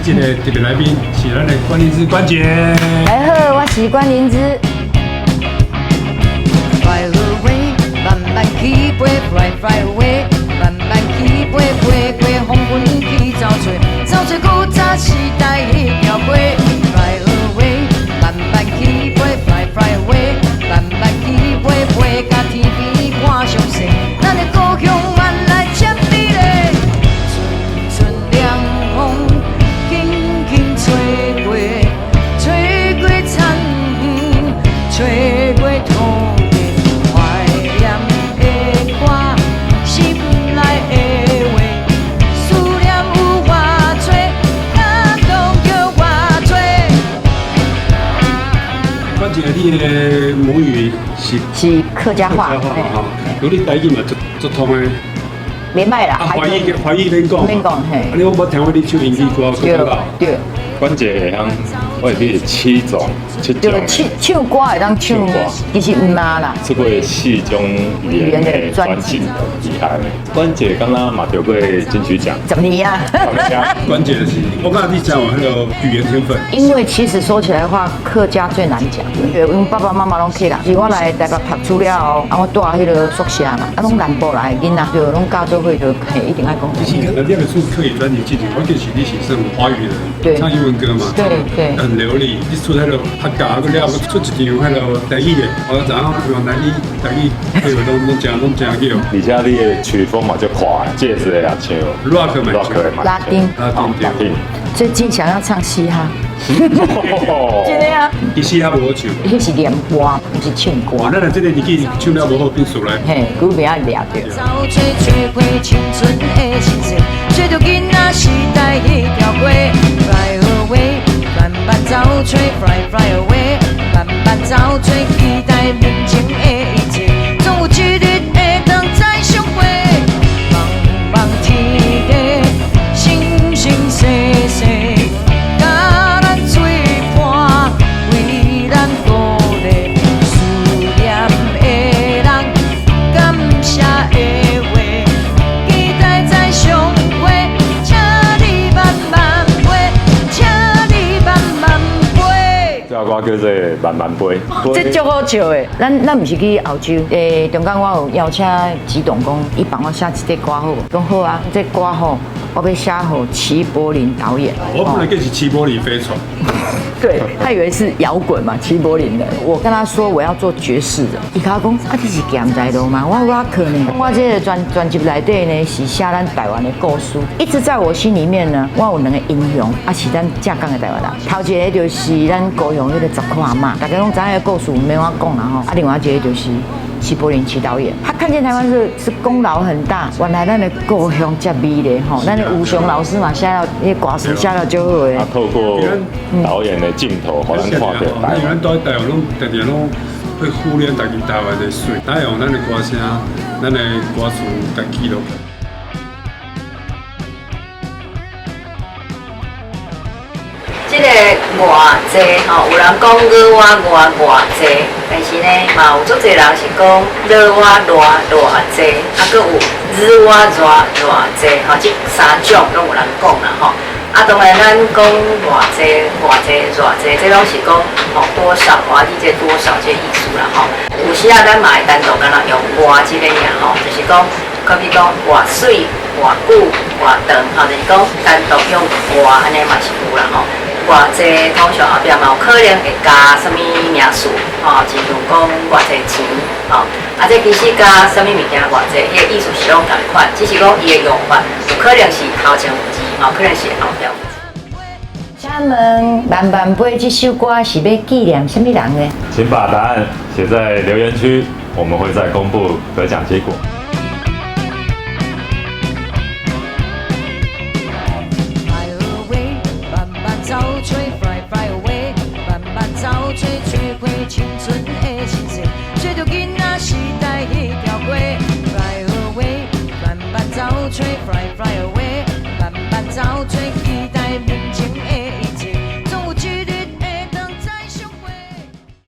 這个特別來賓是咱的關凌芝關姐。大家好，我是關凌芝。 Fly away，慢慢起飛，fly fly away，慢慢起飛，飛過黃昏去走揣，走揣古早時代彼條街。Fly away，慢慢起飛，fly fly away，慢慢起飛，飛到天邊看詳細，咱的故鄉原來這美麗。陣陣涼風輕輕吹過，吹過田園，吹過土地，懷念的歌，心內的話，思念有偌濟，感動著偌濟。關姐，你的母語是是客家話，客家話哈，有你台語嘛足足通的。袂䆀啦。啊，華語華語免講。免講嘿。啊，你我無聽過你唱英語歌，對對。關姐會曉，我會記是七種，七種。對，唱唱歌會當唱，其實毋難啦。出過四種語言的專輯，厲害。關姐敢若嘛得過金曲獎。 10年啊。關姐是，我感覺你真有彼个語言天分。因為其實說起來話，客家最難講，因為爸爸媽媽攏客人，是我來台北讀書了後，啊，我蹛彼个宿舍嘛，啊，攏南部來的囡仔，就攏教做伙就嘿，一定愛講。其實你還出客語專輯之前，我記是你是算華語的，對，唱英文歌嘛，對對，很流利。你出彼个客家，閣了閣出一張彼个台語的，我知影原來你台語對話攏攏誠攏誠叫。而且你的曲風嘛足快，爵士的也唱，rock 嘛，rock 拉丁，拉丁對。最近想要唱嘻哈，真的啊！伊嘻哈無好唱，彼是念歌，毋是唱歌。咱來這個年紀唱了無好，變數來。嘿，古袂愛掠著。走揣吹回青春的心聲，吹著囡仔時代彼條街。Fly away，慢慢走揣，fly fly away，慢慢走揣，期待面前的一切，總有一日會當再相會。茫茫天地，星星星星，共咱做伴，為咱鼓勵，思念的人，感謝的話，期待再相會，請你慢慢飛，請你慢慢飛。這首歌叫做《慢慢飛》，這足好笑的。咱咱毋是去澳洲，中間我有邀請吉董講，伊幫我寫一個歌好無？講好啊，這歌吼，我欲寫予齊柏林導演。我本來記是齊柏林飛船。對，他以為是搖滾嘛，齊柏林的。我跟他說我要做爵士的，伊共我講啊，你是行毋知路嗎？我 rock 呢？我這個專輯內底呢是寫咱台灣的故事，一直在我心裡面呢，我有兩個英雄，啊是咱正港的台灣人。頭一個就是咱高雄彼個十箍阿嬤，大家攏知影个故事，毋免我講啦吼。啊，另外一個就是齊柏林齊導演，他看見台灣是功勞很大。原來咱的故鄉遮美麗吼，咱的吳雄老師嘛寫了，彼個歌詞寫了足好的。啊，透過導演的鏡頭，予咱看著台灣。因為咱蹛台灣攏常常攏會忽略家己台灣的媠，咱用咱的歌聲、咱的歌詞來記錄。這個偌濟吼，有人講熱我偌偌濟，但是呢，嘛有足濟人是講熱我偌偌濟，啊，閣有日我熱偌濟，吼，這三種攏有人講啦吼。啊，當然咱講偌濟、偌濟、偌濟，這攏是講吼多少，偌濟這多少這意思啦吼。有時啊，咱嘛會單獨干焦用偌這个爾吼，就是講，好比講偌媠、偌久、偌長，吼，就是講單獨用偌按呢嘛是有啦吼。偌濟通常後壁嘛有可能會加啥物名詞，吼，親像講偌濟錢，吼，啊，這其實加啥物物件偌濟，彼個意思是攏仝款，只是講伊的用法有可能是頭前有字，吼，可能是後壁有字。請問《慢慢飛》這首歌是欲紀念啥物人呢？請把答案寫在留言區，我們會再公布得獎結果。